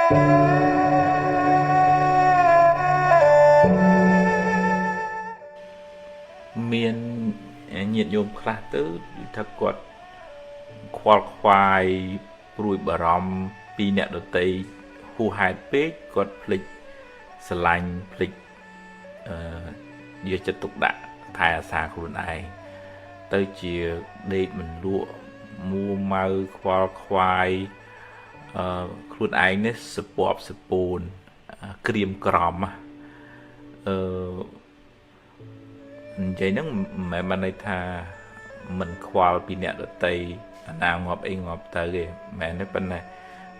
មានញាតិញោមខ្លះទៅថាគាត់ខ្វល់ខ្វាយព្រួយបារម្ភពីអ្នកដទៃហួសហេតុពេកគាត់ភ្លេចស្រឡាញ់ភ្លេចអឺយកចិត្តទុកដាក់ថែអាសាខ្លួនឯងទៅជាដេកមិនលក់មួម៉ៅខ្វល់ខ្វាយអឺខ្លួនឯងនេះសពប់សពូនក្រៀមក្រំអឺនិយាយហ្នឹងមិនមែនបានន័យថាមិនខ្វល់ពីអ្នកដទៃអាណាងាប់អីងាប់ទៅទេមិនមែនទេប៉ុន្តែ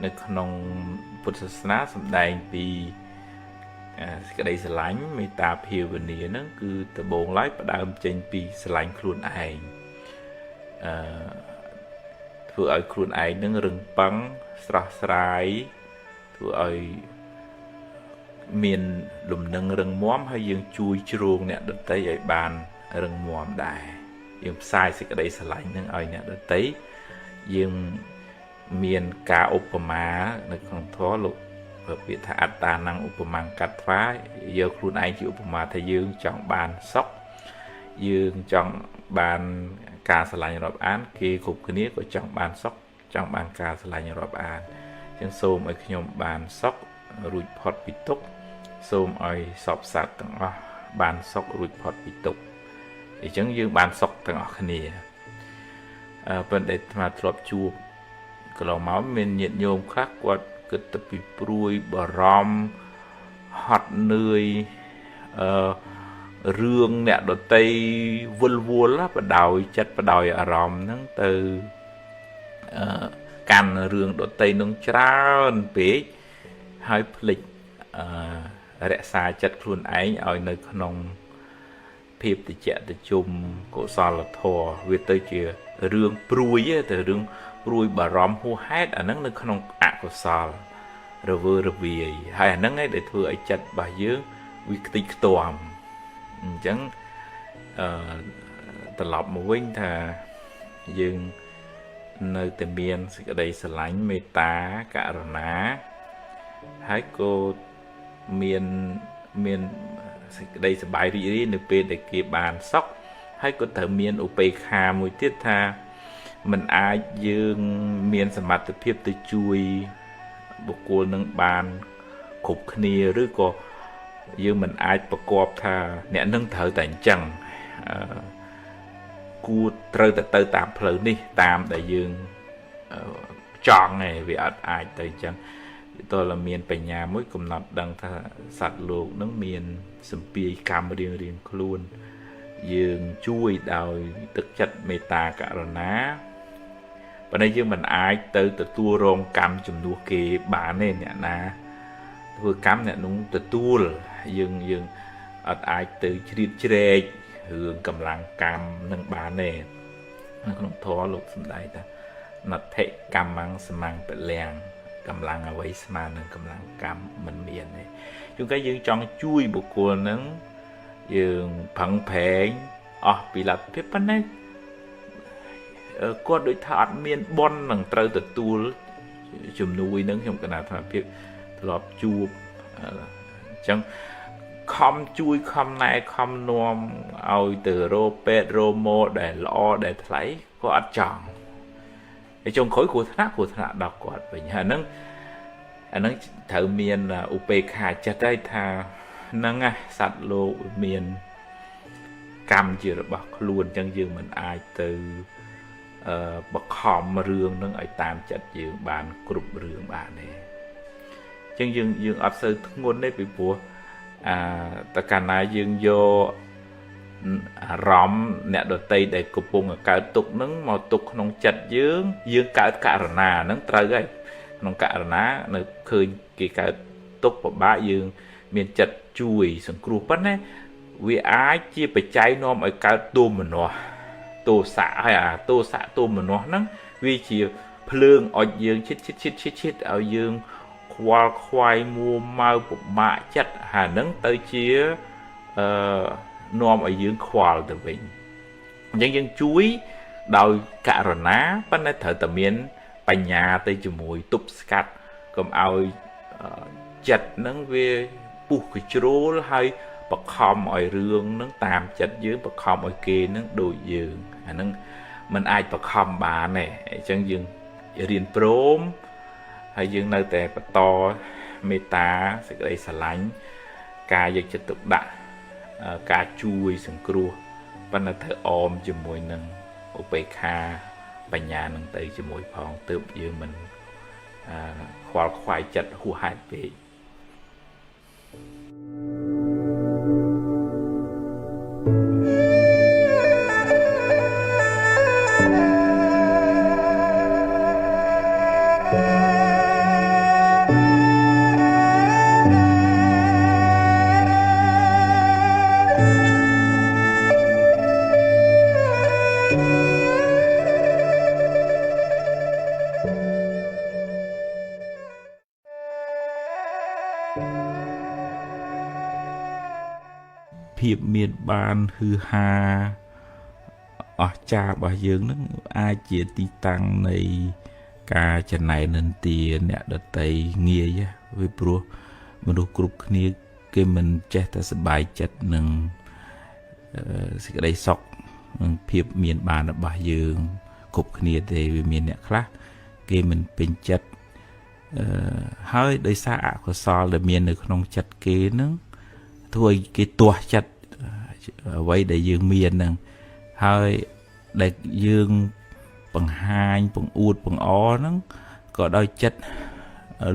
នៅក្នុងពុទ្ធសាសនាសម្ដែងពីសេចក្តីស្រឡាញ់មេត្តាភាវនាហ្នឹងគឺដំបូងឡើយផ្ដើមចេញពីស្រឡាញ់ខ្លួនឯងអឺធ្វើឲ្យខ្លួនឯងនឹងរឹងប៉ឹងស្រស់ស្រាយធ្វើឲ្យមានលំនឹងរឹងមាំហើយយើងជួយជ្រោងអ្នកដទៃឲ្យបានរឹងមាំដែរយើងផ្សាយសេចក្តីស្រឡាញ់នឹងឲ្យអ្នកដទៃយើងមានការឧបមានៅក្នុងធម៌លោកពាក្យថាអត្តានំឧបមាកត្វាយកខ្លួនឯងជាឧបមាថាយើងចង់បានសុខយើងចង់បានការស្រឡាញ់រាប់អានគេគ្រប់គ្នាក៏ចង់បានសុខចង់បានការស្រឡាញ់រាប់អានអញ្ចឹងសូមឲ្យខ្ញុំបានសុខរួចផុតពីទុក្ខសូមឲ្យសពសត្វទាំងអស់បានសុខរួចផុតពីទុក្ខអញ្ចឹងយើងបានសុខទាំងអស់គ្នាអឺប៉ុន្តែអាត្មាធ្លាប់ជួបកន្លងមកមានញាតិញោមខ្លះគាត់គិតទៅពីព្រួយបារម្ភហត់នឿយអឺរឿងអ្នកដតីវិលវល់បដោយចិត្តបដោយអារម្មណ៍ហ្នឹងទៅអឺកាន់រឿងដតីនឹងច្រើនពេកហើយភ្លេចអឺរក្សាចិត្តខ្លួនឯងឲ្យនៅក្នុងភាពតិចតិជុំកុសលធម៌វាទៅជារឿងព្រួយទៅរឿងព្រួយបារម្ភហួសហេតុអាហ្នឹងនៅក្នុងអកុសលរវើរវាយហើយអាហ្នឹងឯងដែលធ្វើឲ្យចិត្តរបស់យើងវាខ្ទេចខ្ទាំអញ្ចឹងអឺត្រឡប់មកវិញថាយើងនៅតែមានសេចក្តីស្រឡាញ់មេត្តាករុណាហើយក៏មានមានសេចក្តីសប្បាយរីករាយនៅពេលដែលគេបានសុខហើយក៏ត្រូវមានឧបេក្ខាមួយទៀតថាมันអាចយើងមានសមត្ថភាពទៅជួយបុគ្គលនឹងបានគ្រប់គ្នាឬក៏យើងមិនអាចប្រកបថាអ្នកនឹងត្រូវតែអញ្ចឹងគួរត្រូវតែទៅតាមផ្លូវនេះតាមដែលយើងចង់ឯងវាអត់អាចទៅអញ្ចឹងតើមានបញ្ញាមួយកំណត់ដឹងថាសត្វលោកនឹងមានសម្ពាយកម្មរៀងរៀងខ្លួនយើងជួយដោយទឹកចិត្តមេត្តាករុណាប៉ុន្តែយើងមិនអាចទៅទទួលរងកម្មជំនួសគេបានទេអ្នកណាធ្វើកម្មអ្នកនោះទទួលយើងយើងអត់អាចទៅជ្រៀតជ្រែករឿងកម្លាំងកម្មនឹងបានទេនៅក្នុងធម៌លោកសំដែងថាណដ្ឋិកម្មੰសមੰពលំកម្លាំងអ្វីស្មើនឹងកម្លាំងកម្មមិនមានទេជួនកាលយើងចង់ជួយបុគ្គលនឹងយើងប្រឹងប្រែងអស់ពីលទ្ធភាពប៉ុន្តែគាត់ដូចថាអត់មានបុណ្យនឹងត្រូវទទួលជំនួយនឹងខ្ញុំកណាថាភាពធ្លាប់ជួបអញ្ចឹងខំជួយខំណែខំនាំឲ្យទៅរកពេទ្យរកម៉ដែលល្អដែលថ្លៃក៏អត់ចង់ហើយចុងក្រោយគ្រោះថ្នាក់គ្រោះថ្នាក់ដល់គាត់វិញហើយហ្នឹងអាហ្នឹងត្រូវមានឧបេក្ខាចិត្តហើយថាហ្នឹងណាសត្វលោកមានកម្មជារបស់ខ្លួនអញ្ចឹងយើងមិនអាចទៅអឺបខំរឿងហ្នឹងឲ្យតាមចិត្តយើងបានគ្រប់រឿងបានទេអញ្ចឹងយើងយើងអត់សូវធ្ងន់ទេពីព្រោះអាតកាលណាយើងយកអារម្មណ៍អ្នកដតីដែលកំពុងកើតទុកហ្នឹងមកទុកក្នុងចិត្តយើងយើងកើតករណាហ្នឹងត្រូវហើយក្នុងករណានៅឃើញគេកើតទុកពិបាកយើងមានចិត្តជួយសង្គ្រោះប៉ុន្តែវាអាចជាបច្ច័យនាំឲ្យកើតទោមនស្សទោសៈហើយអាទោសៈទោមនស្សហ្នឹងវាជាភ្លើងអុចយើងឈិតឈិតឈិតឈិតឈិតឲ្យយើងខ្វល់ខ្វាយមួម៉ៅពិបាកចិត្តហើយហ្នឹងទៅជាអឺនាំឲ្យយើងខ្វល់ទៅវិញអញ្ចឹងយើងជួយដោយករណាប៉ុន្តែត្រូវតែមានបញ្ញាទៅជាមួយទប់ស្កាត់កុំឲ្យ ចិត្តហ្នឹងវាពុះកជ្រោលហើយបខំឲ្យរឿងហ្នឹងតាមចិត្តយើងបខំឲ្យគេហ្នឹងដូចយើងអាហ្នឹងมันអាចបខំបានទេអញ្ចឹងយើងរៀនព្រមហើយយើងនៅតែបន្តមេត្តាសេចក្តីស្រឡាញ់ការយកចិត្តទុកដាក់ការជួយសង្គ្រោះប៉ុន្តែត្រូវអមជាមួយនឹងឧបេក្ខាបញ្ញានឹងទៅជាមួយផងទើបយើងមិនខ្វល់ខ្វាយចិត្តហួសហេតុពេកភាពមានបានហឺហាអស្ចារ្យរបស់យើងនឹងអាចជាទីតាំងនៃការចំណែននិន្ទាអ្នកដតីងាយវាព្រោះមនុស្សគ្រប់គ្នាគេមិនចេះតែសប្បាយចិត្តនឹងសេចក្តីសុខនិងភាពមានបានរបស់យើងគ្រប់គ្នាទេវាមានអ្នកខ្លះគេមិនពេញចិត្តហើយដោយសារអកុសលដែលមាននៅក្នុងចិត្តគេនឹងធ្វើឲ្យគេទាស់ចិត្តអ្វីដែលយើងមានហ្នឹងហើយដែលយើងបង្ហាញបង្អួតបង្អហ្នឹងក៏ដោយចិត្ត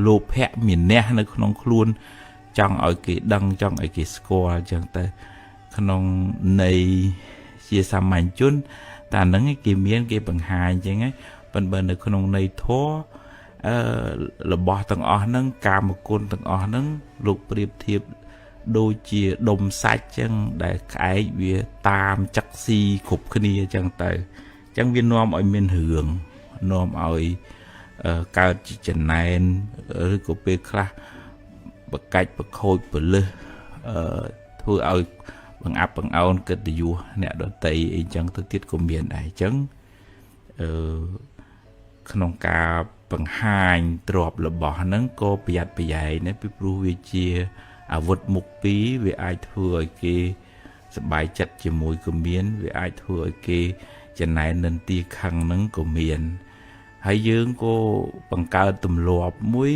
លោភៈមានះនៅក្នុងខ្លួនចង់ឲ្យគេដឹងចង់ឲ្យគេស្គាល់អញ្ចឹងទៅក្នុងន័យជាសាមញ្ញជនតែហ្នឹងគេមានគេបង្ហាញអញ្ចឹងហ្នឹងប៉ុន្តែនៅក្នុងន័យធម៌របស់ទាំងអស់ហ្នឹងកាមគុណទាំងអស់ហ្នឹងលោកប្រៀបធៀបដូចជាដុំសាច់ចឹងដែលក្អែកវាតាមចឹកស៊ីគ្រប់គ្នាចឹងទៅចឹងវានាំឲ្យមានរឿងនាំឲ្យកើតជាចំណែនឬក៏ពេលខ្លះបកាច់បខូចពលឹះធ្វើឲ្យបង្អាប់បង្អោនកិត្តិយសអ្នកដតីអីចឹងទៅទៀតក៏មានដែរចឹងក្នុងការបង្ហាញទ្រព្យរបស់ហ្នឹងក៏ប្រយ័ត្នប្រយែងដែរពីព្រោះវាជាអាវុធមុខពីរវាអាចធ្វើឲ្យគេសប្បាយចិត្តជាមួយក៏មានវាអាចធ្វើឲ្យគេចំណែននិន្ទាខឹងហ្នឹងក៏មានហើយយើងក៏បង្កើតទម្លាប់មួយ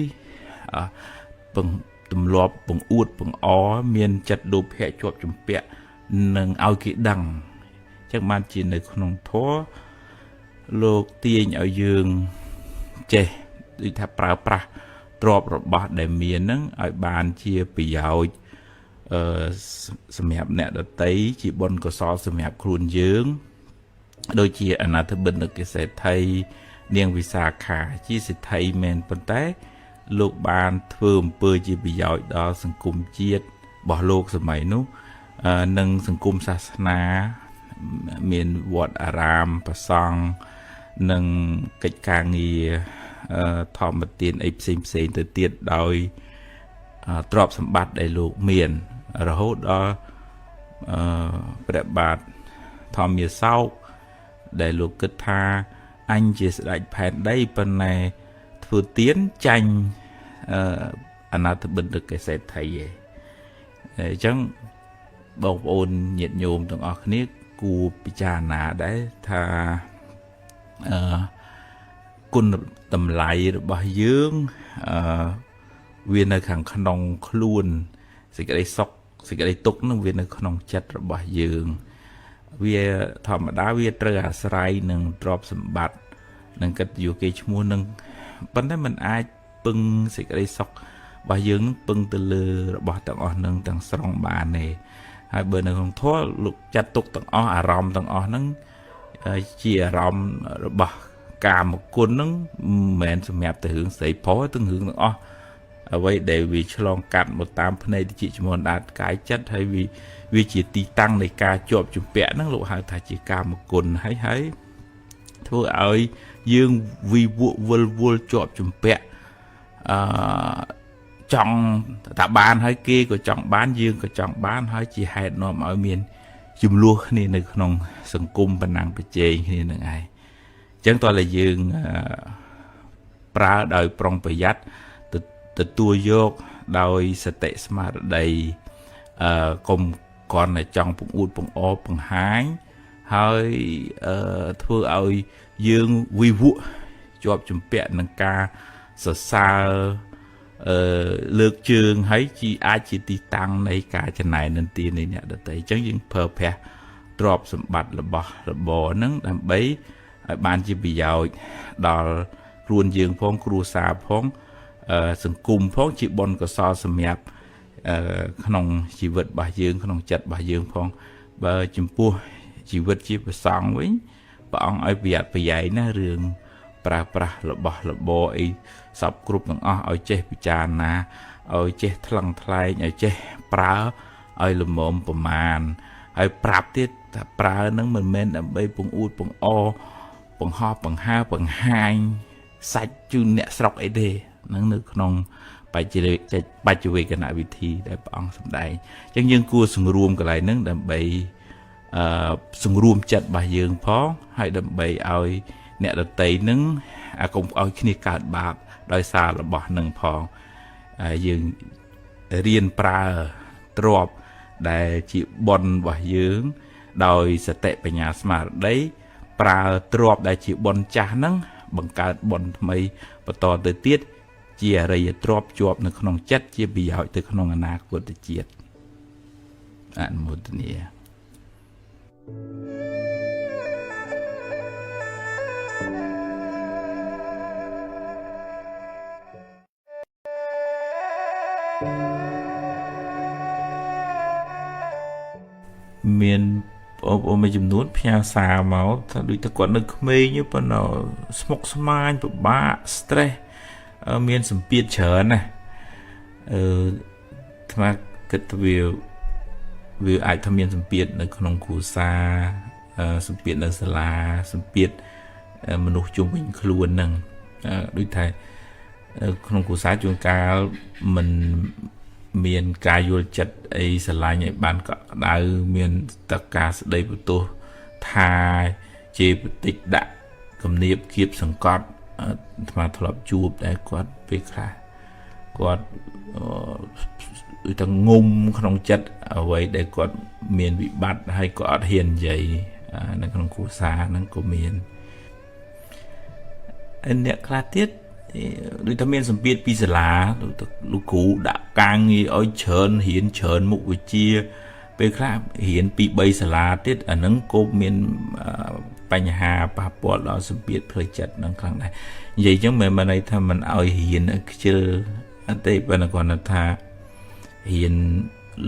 ទម្លាប់បង្អួតបង្អមានចិត្តលោភៈជាប់ជំពាក់នឹងឲ្យគេដឹងអញ្ចឹងបានជានៅក្នុងធម៌លោកទាញឲ្យយើងចេះដូចថាប្រើប្រាស់ទ្រព្យរបស់ដែលមានហ្នឹងឲ្យបានជាប្រយោជន៍សម្រាប់អ្នកដតីជាបុណ្យកុសលសម្រាប់ខ្លួនយើងដូចជាអនាថបិណ្ឌិកសេដ្ឋីនាងវិសាខាជាសេដ្ឋីមែនប៉ុន្តែលោកបានធ្វើអំពើជាប្រយោជន៍ដល់សង្គមជាតិរបស់លោកសម័យនោះនិងសង្គមសាសនាមានវត្តអារាមព្រះសង្ឃនិងកិច្ចការងារធម្មទានអីផ្សេងផ្សេងទៅទៀតដោយទ្រព្យសម្បត្តិដែលលោកមានរហូតដល់ព្រះបាទធម្មាសោកដែលលោកគិតថាអញជាស្ដេចផែនដីប៉ុន្តែធ្វើទានចាញ់អនាថបិណ្ឌិកសេដ្ឋីឯងអញ្ចឹងបងប្អូនញាតិញោមទាំងអស់គ្នាគួរពិចារណាដែរថាគុណតម្លៃរបស់យើងវានៅខាងក្នុងខ្លួនសេចក្តីសុខសេចក្តីទុក្ខនឹងវានៅក្នុងចិត្តរបស់យើងវាធម្មតាវាត្រូវអាស្រ័យនឹងទ្រព្យសម្បត្តិនឹងកិត្តិយសគេឈ្មោះនឹងប៉ុន្តែมันអាចពឹងសេចក្តីសុខរបស់យើងនឹងពឹងទៅលើរបស់ទាំងអស់នឹងទាំងស្រុងបានទេហើយបើនៅក្នុងធម៌លោកចាត់ទុកទាំងអស់អារម្មណ៍ទាំងអស់ហ្នឹងជាអារម្មណ៍របស់កាមគុណហ្នឹងមិនមែនសម្រាប់តែរឿងស្រីប្រុសទាំងរឿងទាំងអស់អ្វីដែលវាឆ្លងកាត់មកតាមភ្នែកតិចចំនួនដាតកាយចិត្តហើយវាជាទីតាំងនៃការជាប់ជំពាក់ហ្នឹងលោកហៅថាជាកាមគុណហើយធ្វើឲ្យយើងវិវក់វិលវល់ជាប់ជំពាក់ចង់តែបានហើយគេក៏ចង់បានយើងក៏ចង់បានហើយជាហេតុនាំឲ្យមានចំនួនគ្នានៅក្នុងសង្គមបណ្ណាំងប្រជែងគ្នានឹងឯងអញ្ចឹងតើតែយើងប្រើដោយប្រុងប្រយ័ត្នទ ទទួលយកដោយសតិស្មារតីកុំគ្រាន់តែចង់ពង្អួតពង្អបង្ហាញហើយធ្វើឲ្យយើងវិវក់ជាប់ជំពាក់នឹងការសរសើរលើកជើងហើយជាអាចជាទីតាំងនៃការចំណែននិន្ទានៃអ្នកដទៃអញ្ចឹងយើងប្រើប្រាស់ទ្រព្យសម្បត្តិរបស់របរហ្នឹងដើម្បីឲ្យបានជាប្រយោជន៍ដល់ខ្លួនយើងផងគ្រួសារផងសង្គមផងជាបុណ្យកុសលសម្រាប់ក្នុងជីវិតរបស់យើងក្នុងចិត្តរបស់យើងផងបើចំពោះជីវិតជាព្រះសង្ឃវិញព្រះអង្គឲ្យប្រយ័ត្នប្រយែងណារឿងប្រើប្រាស់របស់របរអីសពគ្រប់ទាំងអស់ឲ្យចេះពិចារណាឲ្យចេះថ្លឹងថ្លែងឲ្យចេះប្រើឲ្យល្មមប្រមាណហើយប្រាប់ទៀតថាប្រើនឹងមិនមែនដើម្បីពង្អួតពង្អបង្ហោះបង្ហើបង្ហាញសាច់ជូនអ្នកស្រុកអីទេនឹងនៅក្នុងបច្ចបច្ចវេកណវិធីដែលព្រះអង្គសម្ដែងអញ្ចឹងយើងគួរសង្រួមកន្លែងហ្នឹងដើម្បីសង្រួមចិត្តរបស់យើងផងហើយដើម្បីឲ្យអ្នកដតីនឹងកុំឲ្យគ្នាកើតបាបដោយសាររបស់នឹងផងយើងរៀនប្រើទ្រព្យដែលជាបុណ្យរបស់យើងដោយសតិបញ្ញាស្មារតីប្រើទ្រព្យដែលជាបុណ្យចាស់ហ្នឹងបង្កើតបុណ្យថ្មីបន្តទៅទៀតជាអរិយទ្រព្យជាប់នៅក្នុងចិត្តជាប្រយោជន៍ទៅក្នុងអនាគតជាតិអនុមោទនាមានបងប្អូនមួយចំនួនផ្ញើសារមកថាដូចតែគាត់នៅក្មេងប៉ុន្តែស្មុគស្មាញពិបាក stress មានសម្ពាធច្រើនណាអាត្មាគិតថាវាអាចថាមានសម្ពាធនៅក្នុងគ្រួសារសម្ពាធនៅសាលាសម្ពាធមនុស្សជុំវិញខ្លួនហ្នឹងដូចថាក្នុងគ្រួសារជួនកាលមិនមានការយល់ចិត្តអីស្រឡាញ់ឲ្យបានកក់ក្ដៅមានតការស្ដីបន្ទោសថាជេរបតិចដាក់គំនាបគៀបសង្កត់អាត្មាធ្លាប់ជួបដែរគាត់ពេលខ្លះគាត់ដូចតែងុំក្នុងចិត្តអ្វីដែលគាត់មានវិបត្តិហើយក៏អត់ហ៊ាននិយាយនៅក្នុងគ្រួសារហ្នឹងក៏មានអ្នកខ្លះទៀតដូចថាមានសម្ពាធពីសាលាលោកគ្រូដាក់ការងារឲ្យច្រើនរៀនច្រើនមុខវិជ្ជាពេលខ្លះរៀនពី3សាលាទៀតអាហ្នឹងក៏មានបញ្ហាប៉ះពាល់ដល់សម្ពាធផ្លូវចិត្តនឹងខ្លាំងដែរនិយាយចឹងមិនមែនន័យថាមិនឲ្យរៀនខ្ជិលអត់ទេប៉ុន្តែគាត់ថារៀន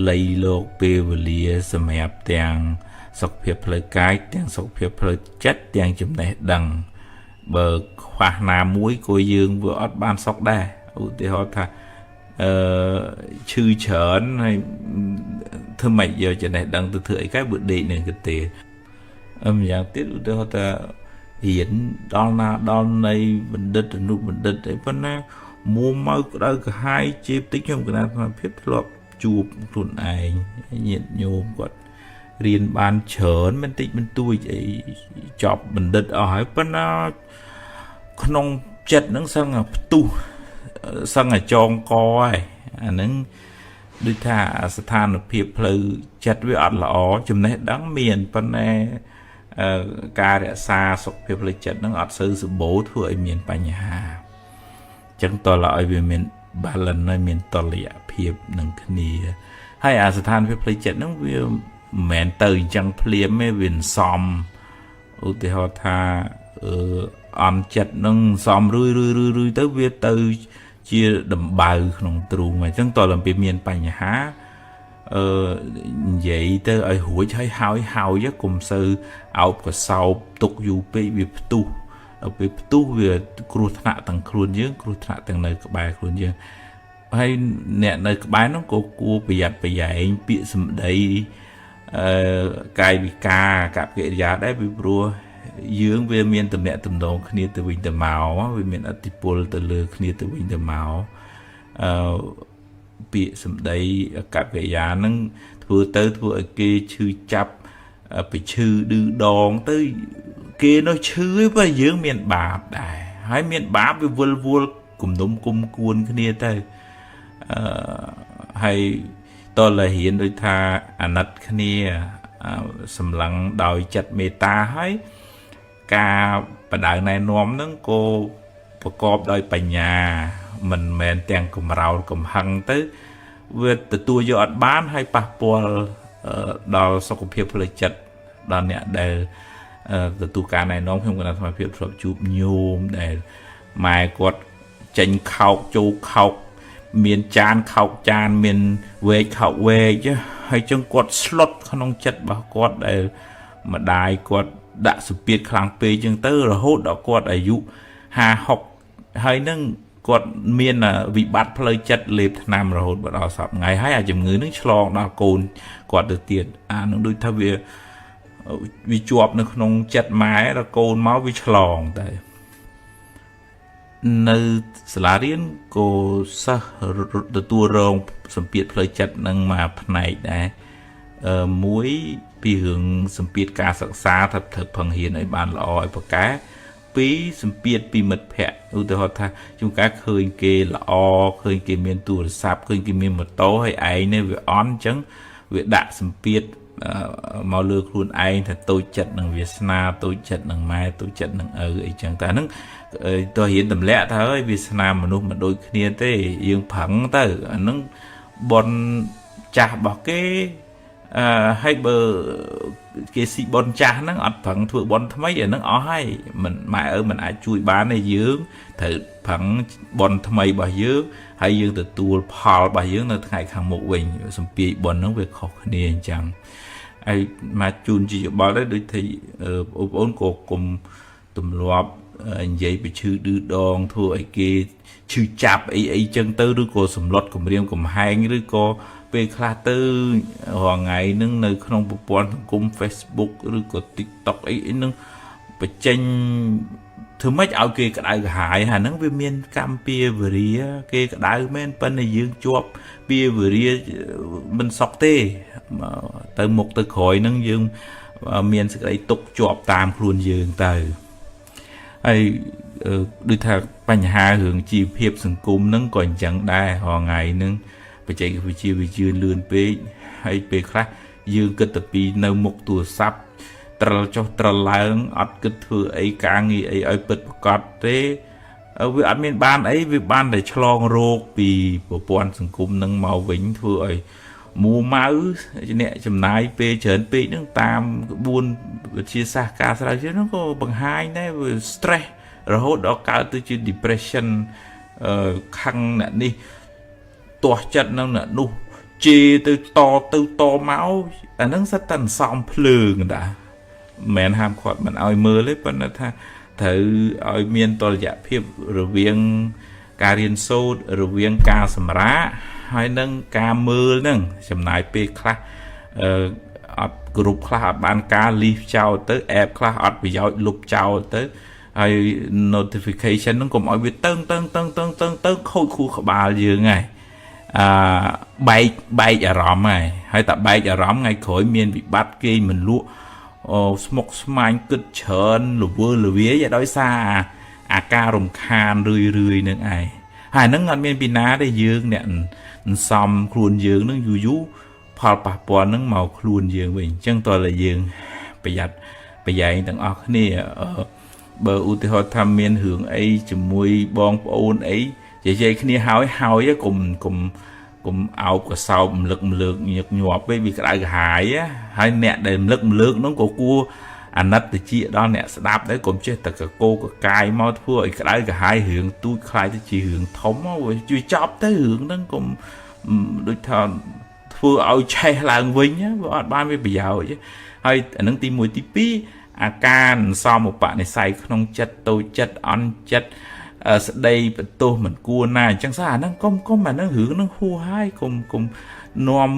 លៃលោកពេលវេលាសម្រាប់ទាំងសុខភាពផ្លូវកាយទាំងសុខភាពផ្លូវចិត្តទាំងចំណេះដឹងបើខ្វះណាមួយក៏យើងវាអត់បានសុខដែរឧទាហរណ៍ថាឈឺច្រើនហើយធ្វើម៉េចយកចំណេះដឹងទៅធ្វើអីកែបើដេកនឹងកទេម្យ៉ាងទៀតឧទាហរណ៍ថារៀនដល់ណាដល់នៃបណ្ឌិតអនុបណ្ឌិតអីប៉ុណ្ណាមួម៉ៅក្តៅក្រហាយជេបតិចខ្ញុំកណាអាភាពធ្លាប់ជួបខ្លួនឯងញាតិញោមគាត់រៀនបានច្រើនមិនតិចមិនទួចអីចប់បណ្ឌិតអស់ហើយប៉ុន្តែក្នុងចិត្តហ្នឹងសឹងតែផ្ទុះសឹងតែចងកហើយអាហ្នឹងដូចថាស្ថានភាពផ្លូវចិត្តវាអត់ល្អចំណេះដឹងមានប៉ុន្តែការរក្សាសុខភាពផ្លូវចិត្តហ្នឹងអត់សូវសម្បូរធ្វើឲ្យមានបញ្ហាអញ្ចឹងតើឲ្យវាមាន balance ហើយមានតុល្យភាពនឹងគ្នាហើយអាស្ថានភាពផ្លូវចិត្តហ្នឹងវាមិនមែនទៅអញ្ចឹងភ្លាមទេវាសំឧទាហរណ៍ថាអន់ចិត្តនឹងសំរឿយរឿយរឿយទៅវាទៅជាដំបៅក្នុងទ្រូងអញ្ចឹងតើដល់ពេលមានបញ្ហានិយាយទៅឲ្យរួចហើយហើយកុំសូវអោបកសោបទុកយូរពេកវាផ្ទុះដល់ពេលផ្ទុះវាគ្រោះថ្នាក់ទាំងខ្លួនយើងគ្រោះថ្នាក់ទាំងនៅក្បែរខ្លួនយើងហើយអ្នកនៅក្បែរនោះក៏គួរប្រយ័ត្នប្រយែងពាក្យសម្ដីកាយវិការកប្បកិរិយាដែរពីព្រោះយើងវាមានទំនាក់ទំនងគ្នាទៅវិញទៅមកវាមានឥទ្ធិពលទៅលើគ្នាទៅវិញទៅមកពាក្យសម្ដីកប្បកិរិយាហ្នឹងធ្វើទៅធ្វើឲ្យគេឈឺចាប់ទៅឈឺឌឺដងទៅគេនោះឈឺឯងបើយើងមានបាបដែរហើយមានបាបវាវិលវល់ គំនុំគុំគួនគ្នាទៅអឺហើយតលរៀនដូចថាអាណិតគ្នាសម្លឹងដោយចិត្តមេត្តាហើយការបដៅណែនាំហ្នឹងក៏ប្រកបដោយបញ្ញាមិនមែនទាំងកំរោលកំហឹងទៅវាទទួលយកអត់បានហើយប៉ះពាល់ដល់សុខភាពផ្លូវចិត្តដល់អ្នកដែលទទួលការណែនាំខ្ញុំកណ្ដាលអាត្មាភាពធ្លាប់ជួបញោមដែលម៉ែគាត់ចេញខោកចូលខោកមានចានខោកចានមានវែកខោកវែកហើយចឹងគាត់ស្លុតក្នុងចិត្តរបស់គាត់ដែលម្ដាយគាត់ដាក់សម្ពាធខ្លាំងពេកចឹងទៅរហូតដល់គាត់អាយុ50 60ហើយនឹងគាត់មានវិបត្តិផ្លូវចិត្តលេបថ្នាំរហូតដល់សប្តាហ៍ថ្ងៃហើយអាជំងឺនឹងឆ្លងដល់កូនគាត់ទៅទៀតអានឹងដូចថាវាវាជាប់នៅក្នុងចិត្តម៉ែដល់កូនមកវាឆ្លងតែនៅសាលារៀនក៏សិស្សទទួលរងសម្ពាធផ្លូវចិត្តនឹងមកផ្នែកដែរអឺមួយពីរឿងសម្ពាធការសិក្សាថាត្រូវប្រឹងរៀនឲ្យបានល្អឲ្យប្រកែពីរសម្ពាធពីមិត្តភ័ក្តិឧទាហរណ៍ថាជួនកាលឃើញគេល្អឃើញគេមានទូរស័ព្ទឃើញគេមានម៉ូតូហើយឯងនេះវាអន់អញ្ចឹងវាដាក់សម្ពាធមកលើខ្លួនឯងថាតូចចិត្តនឹងវាសនាតូចចិត្តនឹងម៉ែតូចចិត្តនឹងឪអីចឹងតែហ្នឹងតើរៀនទម្លាក់ថាអើយវាសនាមនុស្សមិនដូចគ្នាទេយើងប្រឹងទៅអាហ្នឹងបនចាស់របស់គេអឺហើយបើគេស៊ីបនចាស់ហ្នឹងអត់ប្រឹងធ្វើបនថ្មីអាហ្នឹងអស់ហើយមិនម៉ែឪមិនអាចជួយបានទេយើងត្រូវប្រឹងបនថ្មីរបស់យើងហើយយើងទទួលផលរបស់យើងនៅថ្ងៃខាងមុខវិញសម្ពាយបនហ្នឹងវាខុសគ្នាអញ្ចឹងហើយមកជូនជាយោបល់ដែរដូចថាបងប្អូនក៏គុំទម្លាប់និយាយពីឈឺឌឺដងធ្វើឲ្យគេឈឺចាប់អីអីចឹងទៅឬក៏សម្លុតគម្រាមកំហែងឬក៏ពេលខ្លះទៅរាល់ថ្ងៃហ្នឹងនៅក្នុងប្រព័ន្ធសង្គម Facebook ឬក៏ TikTok អីអីហ្នឹងបញ្ចេញធ្វើម៉េចឲ្យគេក្តៅក្រហាយហើយហ្នឹងវាមានកម្មពៀវរាគេក្តៅមែនប៉ុន្តែយើងជាប់ពៀវរាមិនសុខទេទៅមុខទៅក្រោយហ្នឹងយើងមានសេចក្តីទុកជាប់តាមខ្លួនយើងទៅហើយដូចថាបញ្ហារឿងជីវភាពសង្គមហ្នឹងក៏អញ្ចឹងដែររាល់ថ្ងៃហ្នឹងបច្ចេកវិទ្យាវាជឿនលឿនពេកហើយពេលខ្លះយើងគិតតែពីនៅមុខទូរស័ព្ទត្រឹលចុះត្រឹលឡើងអត់គិតធ្វើអីការងារអីឲ្យពិតប្រាកដទេវាអត់មានបានអីវាបានតែឆ្លងរោគពីប្រព័ន្ធសង្គមនឹងមកវិញធ្វើឲ្យមួម៉ៅអ្នកចំណាយពេលច្រើនពេកនឹងតាមក្បួនវិទ្យាសាស្ត្រការស្រាវជ្រាវហ្នឹងក៏បង្ហាញដែរវា stress រហូតដល់កើតទៅជា depression អឺខឹងអ្នកនេះទាស់ចិត្តនឹងអ្នកនោះជេរទៅតទៅតមកអាហ្នឹងសិតតែសំភ្លើងតាមិនមែនហាមឃាត់មិនឲ្យមើលទេប៉ុន្តែថាត្រូវឲ្យមានតលយៈភាពរវាងការរៀនសូត្ររវាងការសម្រាកហើយនឹងការមើលហ្នឹងចំណាយពេលខ្លះអឺអត់គ្រប់ខ្លះអត់បានការលីសចោលទៅ app ខ្លះអត់ប្រយោជន៍លុបចោលទៅហើយ notification ហ្នឹងកុំឲ្យវាតឹងតឹងតឹងតឹងតឹងទៅខូចខួរក្បាលយើងហើយអឺបែកបែកអារម្មណ៍ហើយហើយតែបែកអារម្មណ៍ថ្ងៃក្រោយមានវិបត្តិគេមិនលក់អូស្មុកស្មាញគិតច្រើនលវើលវាយដោយសារអាការរំខានរឿយរឿយនឹងឯងហើយហ្នឹងអត់មានពីណាទេយើងអ្នកសំខ្លួនយើងនឹងយូរយូរផលប៉ះពាល់ហ្នឹងមកខ្លួនយើងវិញអញ្ចឹងតើតែយើងប្រយ័ត្នប្រយែងទាំងអស់គ្នាបើឧទាហរណ៍ថាមានរឿងអីជាមួយបងប្អូនអីនិយាយគ្នាហើយហើយកុំកុំកុំអោបកសោបមលឹកម្លើកញឹកញាប់ពេកវាក្តៅក្រហាយហើយអ្នកដែលមលឹកម្លើកនោះក៏គួរអាណិតតិចដល់អ្នកស្ដាប់ដែរកុំចេះតែកកោកកាយមកធ្វើឲ្យក្តៅក្រហាយរឿងទូចខ្លាយទៅជារឿងធំវាជួយចប់ទៅរឿងហ្នឹងកុំដូចថាធ្វើឲ្យឆេះឡើងវិញវាអត់បានវាប្រយោជន៍ហើយអានឹងទី1ទី2អាការសំឧបនិស្ស័យក្នុងចិត្តតូចចិត្តអន់ចិត្តស្ដីបន្ទោសមិនគួរណាអញ្ចឹងសោះអាហ្នឹងកុំកុំអាហ្នឹងរឿងហ្នឹងហួសហើយកុំកុំនាំ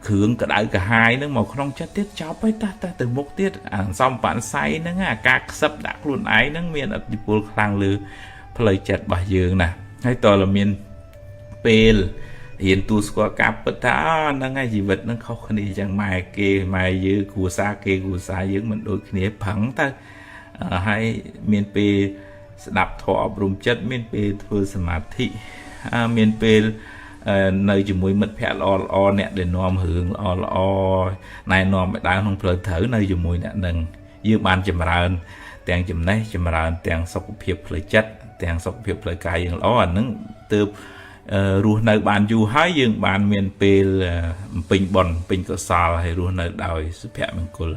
គ្រឿងក្តៅក្រហាយហ្នឹងមកក្នុងចិត្តទៀតចប់ហើយតះតះទៅមុខទៀតអាសំបនិស័យហ្នឹងអាការខ្សឹបដាក់ខ្លួនឯងហ្នឹងមានឥទ្ធិពលខ្លាំងលើផ្លូវចិត្តរបស់យើងណាហើយតើមានពេលរៀនទូស្គាល់ការពិតថាហ្នឹងហើយជីវិតហ្នឹងខុសគ្នាអញ្ចឹងម៉ែគេម៉ែយើងគ្រួសារគេគ្រួសារយើងមិនដូចគ្នាប្រឹងទៅហើយមានពេល ស្ដាប់ធម៌អប់រំចិត្តមានពេលធ្វើសមាធិមានពេលនៅជាមួយមិត្តភ័ក្តិល្អល្អអ្នកដែលនាំរឿងល្អល្អណែនាំឲ្យដើរក្នុងផ្លូវត្រូវនៅជាមួយអ្នកនឹងយើងបានចម្រើនទាំងចំណេះចម្រើនទាំងសុខភាពផ្លូវចិត្តទាំងសុខភាពផ្លូវកាយយើងល្អអានឹងទើបរស់នៅបានយូរហើយយើងបានមានពេលពេញបុណ្យពេញកុសលហើយរស់នៅដោយសុភមង្គល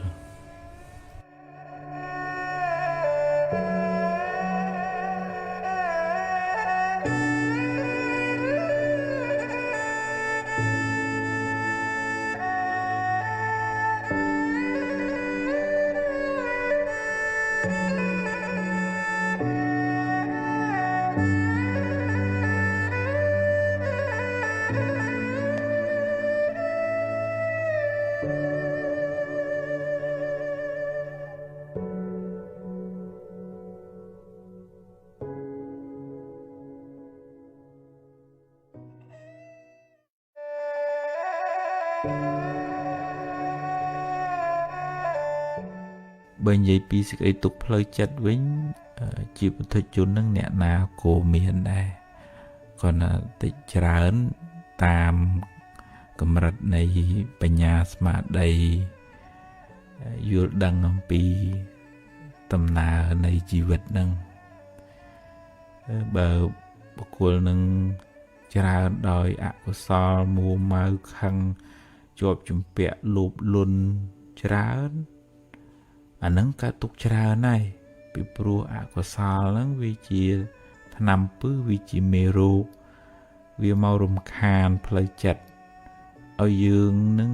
បើនិយាយពីសេចក្តីទុក្ខផ្លូវចិត្តវិញជាពុទ្ធជននឹងអ្នកណាក៏មានដែរគ្រាន់តែតិចច្រើនតាមកម្រិតនៃបញ្ញាស្មារតីយល់ដឹងអំពីដំណើរនៃជីវិតនឹងបើបុគ្គលនឹងច្រើនដោយអកុសលមួម៉ៅខឹងជាប់ជំពាក់លោភលន់ច្រើនអានឹងកើតទុកច្រើនហើយពីព្រោះអកុសលហ្នឹងវាជាថ្នាំពឹសវាជាមេរោគវាមករំខានផ្លូវចិត្តឲ្យយើងនឹង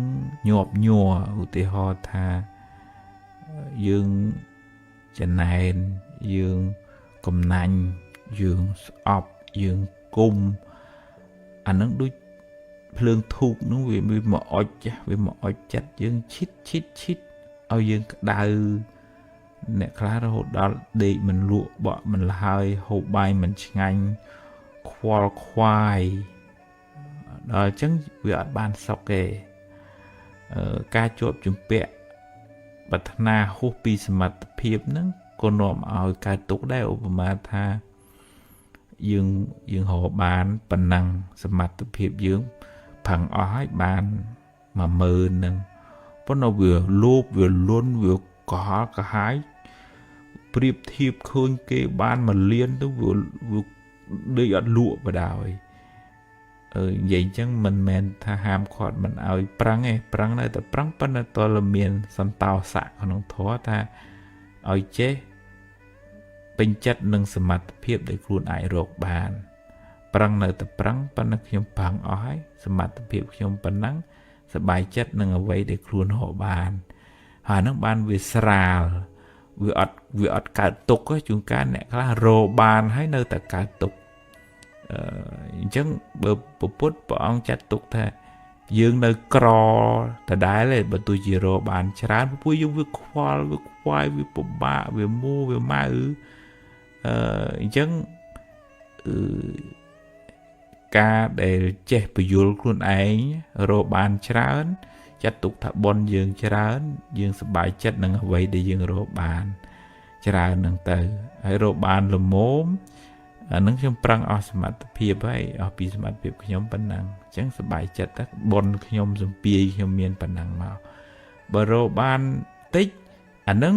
ញាប់ញ័រឧទាហរណ៍ថាយើងចំណែនយើងកំណាញ់យើងស្អប់យើងគុំអានឹងដូចភ្លើងធូបនោះវាមកអុចវាមកអុចចិត្តយើងឈិតឈិតឈិតឲ្យយើងក្តៅអ្នកខ្លះរហូតដល់ដេកមិនលក់បក់មិនលហើយហូបបាយមិនឆ្ងាញ់ខ្វល់ខ្វាយដល់អញ្ចឹងវាអត់បានសុខទេការជាប់ជំពាក់ប្រាថ្នាហួសពីសមត្ថភាពហ្នឹងក៏នាំឲ្យកើតទុក្ខដែរឧបមាថាយើងរកបានប៉ុណ្ណឹងសមត្ថភាពយើងផឹងអស់ហើយបាន10000ហ្នឹងប៉ុន្តែវាលោភវាលន់វាកុហកកាហាយប្រៀបធៀបឃើញគេបាន1លានទៅវាដូចអត់លក់បដ ாய் និយាយអញ្ចឹងមិនមែនថាហាមឃាត់មិនឲ្យប្រឹងទេប្រឹងនៅតែប្រឹងប៉ុន្តែតើមានសន្តោសៈក្នុងធម៌ថាឲ្យចេះពេញចិត្តនឹងសមត្ថភាពដែលខ្លួនអាចរកបានប្រឹងនៅតែប្រឹងប៉ុន្តែខ្ញុំប្រឹងអស់ហើយសមត្ថភាពខ្ញុំប៉ុណ្ណឹងសប្បាយចិត្តនឹងអ្វីដែលខ្លួនរកបានហើយហ្នឹងបានវាស្រាលវាអត់កើតទុក្ខជួនកាលអ្នកខ្លះរកបានហើយនៅតែកើតទុក្ខអញ្ចឹងបើពុទ្ធព្រះអង្គចាត់ទុកថាយើងនៅក្រដដែលទេបើទោះជារកបានច្រើនព្រោះយើងវាខ្វល់វាខ្វាយវាពិបាកវាមួវាម៉ៅអញ្ចឹងការដែលចេះពយល់ខ្លួនឯងរកបានច្រើនចាត់ទុកថាបុណ្យយើងច្រើនយើងសប្បាយចិត្តនឹងអ្វីដែលយើងរកបានច្រើនហ្នឹងទៅហើយរកបានល្មមអានឹងខ្ញុំប្រឹងអស់សមត្ថភាពហើយអស់ពីសមត្ថភាពខ្ញុំប៉ុណ្ណឹងអញ្ចឹងសប្បាយចិត្តទៅបុណ្យខ្ញុំសំពាយខ្ញុំមានប៉ុណ្ណឹងមកបើរកបានតិចអានឹង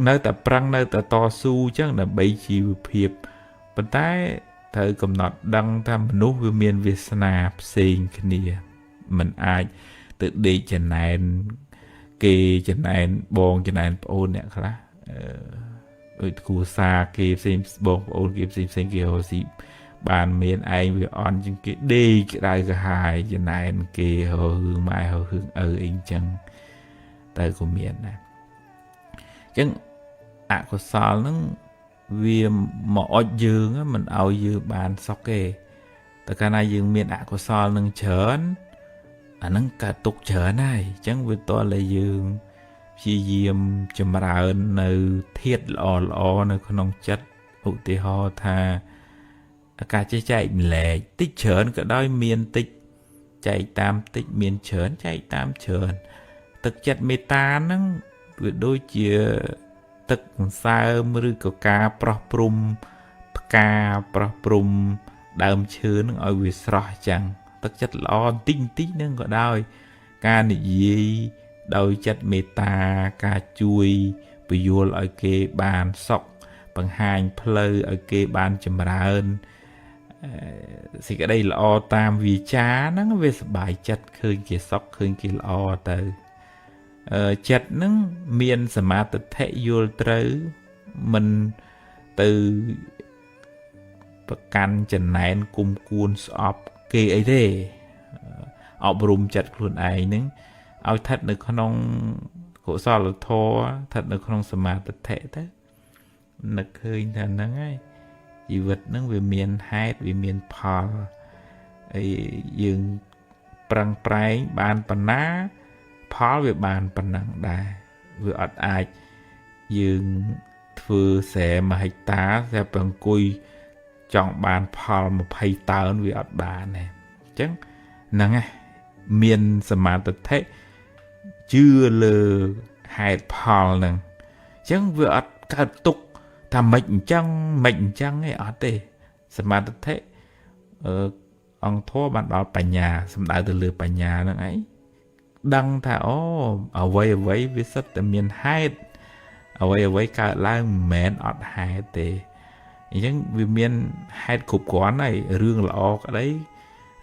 នៅតែប្រឹងនៅតែតស៊ូអញ្ចឹងដើម្បីជីវភាពប៉ុន្តែត្រូវកំណត់ដឹងថាមនុស្សវាមានវាសនាផ្សេងគ្នាមិនអាចទៅដេកចំណែនគេចំណែនបងចំណែនប្អូនអ្នកខ្លះដូចគ្រួសារគេផ្សេងបងប្អូនគេផ្សេងផ្សេងគេរកស៊ីបានមានឯងវាអន់ជាងគេដេកក្តៅក្រហាយចំណែនគេរករឿងម៉ែរករឿងឪអីចឹងទៅក៏មានដែរអញ្ចឹងអកុសលហ្នឹងវាមកអុចយើងមិនឲ្យយើងបានសុខទេតែកាលណាយើងមានអកុសលនឹងច្រើនអាហ្នឹងកើតទុក្ខច្រើនហើយអញ្ចឹងវាតតែយើងព្យាយាមចម្រើននៅធាតុល្អល្អនៅក្នុងចិត្តឧទាហរណ៍ថាការចេះចែកម្លែកតិចច្រើនក៏ដោយមានតិចចែកតាមតិចមានច្រើនចែកតាមច្រើនទឹកចិត្តមេត្តាហ្នឹងវាដូចជា ទឹកសន្សើមឬក៏ការប្រោះព្រំផ្កាប្រោះព្រំដើមឈើនឹងឲ្យវាស្រស់ចឹងទឹកចិត្តល្អបន្តិចបន្តិចនឹងក៏ដោយការនិយាយដោយចិត្តមេត្តាការជួយពយល់ឲ្យគេបានសុខបង្ហាញផ្លូវឲ្យគេបានចម្រើនសេចក្តីល្អតាមវាចាហ្នឹងវាសប្បាយចិត្តឃើញគេសុខឃើញគេល្អទៅចិត្តហ្នឹងមានសមាទិដ្ឋិយល់ត្រូវមិនទៅប្រកាន់ចំណែនគុំគួនស្អប់គេអីទេអប់រំចិត្តខ្លួនឯងហ្នឹងឲ្យស្ថិតនៅក្នុងកុសលធម៌ស្ថិតនៅក្នុងសមាទិដ្ឋិទៅនឹកឃើញថាហ្នឹងហើយជីវិតហ្នឹងវាមានហេតុវាមានផលហើយយើងប្រឹងប្រែងបានប៉ុណ្ណាផលវាបានប៉ុណ្ណឹងដែរវាអត់អាចយើងធ្វើស្រែ1ហិកតាស្រាប់តែអង្គុយចង់បានផល20តោនវាអត់បានទេអញ្ចឹងហ្នឹងឯងមានសមាទិដ្ឋិជឿលើហេតុផលហ្នឹងអញ្ចឹងវាអត់កើតទុកថាម៉េចអញ្ចឹងម៉េចអញ្ចឹងឯងអត់ទេសមាទិដ្ឋិអឺអង្គធម៌បានដល់បញ្ញាសំដៅទៅលើបញ្ញាហ្នឹងឯងដឹងថាអូអ្វីអ្វីវាសិតតែមានហេតុអ្វីអ្វីកើតឡើងមិនមែនអត់ហេតុទេអញ្ចឹងវាមានហេតុគ្រប់គ្រាន់ហើយរឿងល្អក្តី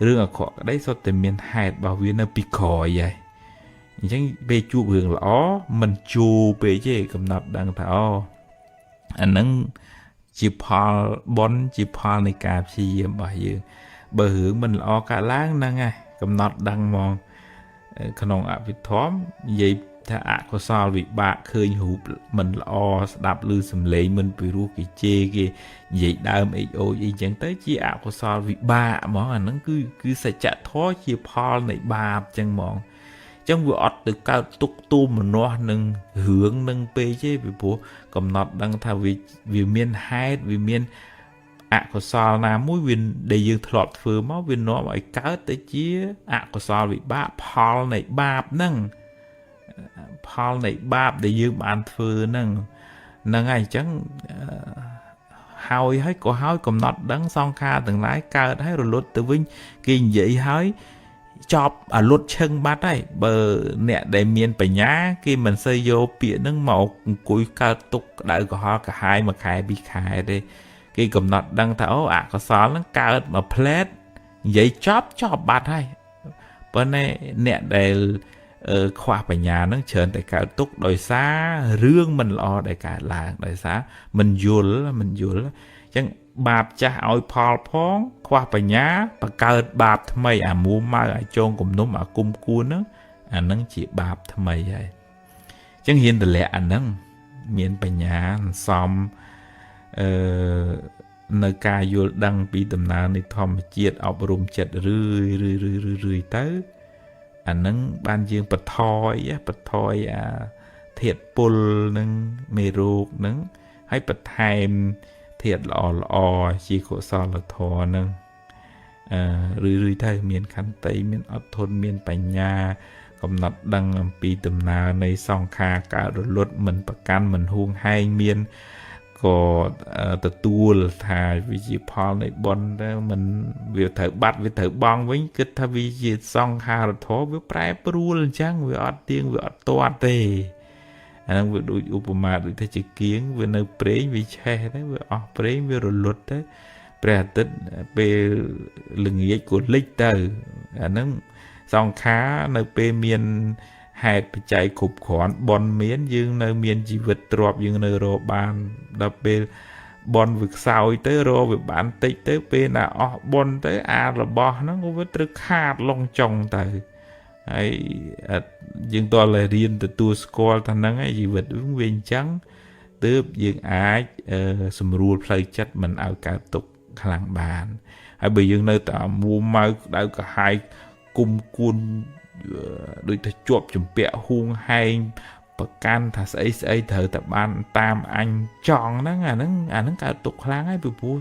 រឿងអាក្រក់ក្តីសុទ្ធតែមានហេតុរបស់វានៅពីក្រោយហើយអញ្ចឹងពេលជួបរឿងល្អមិនជួពេកទេកំណត់ដឹងថាអូអាហ្នឹងជាផលបុណ្យជាផលនៃការព្យាយាមរបស់យើងបើរឿងមិនល្អកើតឡើងហ្នឹងហើយកំណត់ដឹងហ្មងក្នុងអភិធម្មនិយាយថាអកុសលវិបាកឃើញរូបមិនល្អស្ដាប់ឮសំឡេងមិនពីរោះគេជេរគេនិយាយដើមអីអូយអីចឹងទៅជាអកុសលវិបាកហ្មងអាហ្នឹងគឺសច្ចធម៌ជាផលនៃបាបចឹងហ្មងចឹងវាអត់ទៅកើតទុកទូមនាស់នឹងរឿងនឹងពេកទេពីព្រោះកំណត់ដឹងថាវាមានហេតុវាមានអកុសលណាមួយវាដែលយើងធ្លាប់ធ្វើមកវានាំឲ្យកើតទៅជាអកុសលវិបាកផលនៃបាបហ្នឹងផលនៃបាបដែលយើងបានធ្វើហ្នឹងហ្នឹងហើយអញ្ចឹងហើយហើយក៏ហើយកំណត់ដឹងសង្ខារទាំងឡាយកើតហើយរលត់ទៅវិញគេនិយាយហើយចប់អាលុតឈឹងបាត់ហើយបើអ្នកដែលមានបញ្ញាគេមិនសូវយកពាក្យហ្នឹងមកអង្គុយកើតទុកក្តៅក្រហល់ក្រហាយមួយខែពីរខែទេគេកំណត់ដឹងថាអូអកុសលហ្នឹងកើតមួយផ្លែតនិយាយចប់ចប់បាត់ហើយប៉ុន្តែអ្នកដែលខ្វះបញ្ញាហ្នឹងច្រើនតែកើតទុកដោយសាររឿងមិនល្អដែលកើតឡើងដោយសារមិនយល់មិនយល់អញ្ចឹងបាបចាស់ឲ្យផលផងខ្វះបញ្ញាបង្កើតបាបថ្មីអាមួម៉ៅអាចងគំនុំអាគុំគួនហ្នឹងអាហ្នឹងជាបាបថ្មីហើយអញ្ចឹងរៀនតម្លាក់អាហ្នឹងមានបញ្ញាសន្សំអឺនៅការយល់ដឹងពីដំណើរនៃធម្មជាតិអប់រំចិត្តរឿយរឿយរឿយរឿយទៅអាហ្នឹងបានយើងបថយបថយអាធាតុពុលនឹងមេរោគនឹងហើយបន្ថែមធាតុល្អល្អជាកុសលធម៌នឹងអឺរឿយរឿយទៅមានខន្តីមានអត់ធន់មានបញ្ញាកំណត់ដឹងអំពីដំណើរនៃសង្ខារកើតរលត់មិនប្រកាន់មិនហួងហែងមានក៏ទទួលថាវាជាផលនៃបុណ្យទៅមិនវាត្រូវបាត់វាត្រូវបង់វិញគិតថាវាជាសង្ខារធម៌វាប្រែប្រួលអញ្ចឹងវាអត់ទៀងវាអត់ទាត់ទេអាហ្នឹងវាដូចឧបមាដូចថាជាគៀងវានៅព្រេងវាឆេះទៅវាអស់ព្រេងវារលត់ទៅព្រះអាទិត្យពេលល្ងាចក៏លិចទៅអាហ្នឹងសង្ខារនៅពេលមានហេតុបច្ច័យគ្រប់គ្រាន់បុណ្យមានយើងនៅមានជីវិតទ្របយើងនៅរកបានដល់ពេលបុណ្យវាខ្សោយទៅរកវាបានតិចទៅពេលណាអស់បុណ្យទៅអារបស់ហ្នឹងវាត្រូវខាតលងចុងទៅហើយយើងតើរៀនទទួលស្គាល់ថាហ្នឹងឯងជីវិតវាអញ្ចឹងទើបយើងអាចសម្រួលផ្លូវចិត្តមិនឲ្យកើតទុក្ខខ្លាំងបានហើយបើយើងនៅតែមួម៉ៅក្តៅក្រហាយគុំគួនដូចថាជាប់ជំពាក់ហួងហែងប្រកាន់ថាស្អីស្អីត្រូវតែបានតាមអញចង់ហ្នឹងអាហ្នឹងកើតទុកខ្លាំងហើយពីព្រោះ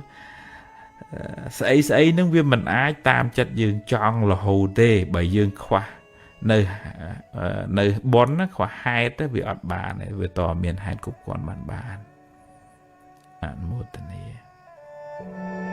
ស្អីស្អីហ្នឹងវាមិនអាចតាមចិត្តយើងចង់រហូតទេបើយើងខ្វះ នៅនៅប៉ុនណាខ្វះហេតុវាអត់បានទេវាតមានហេតុគ្រប់គ្រាន់បានបានអនុមោទនា។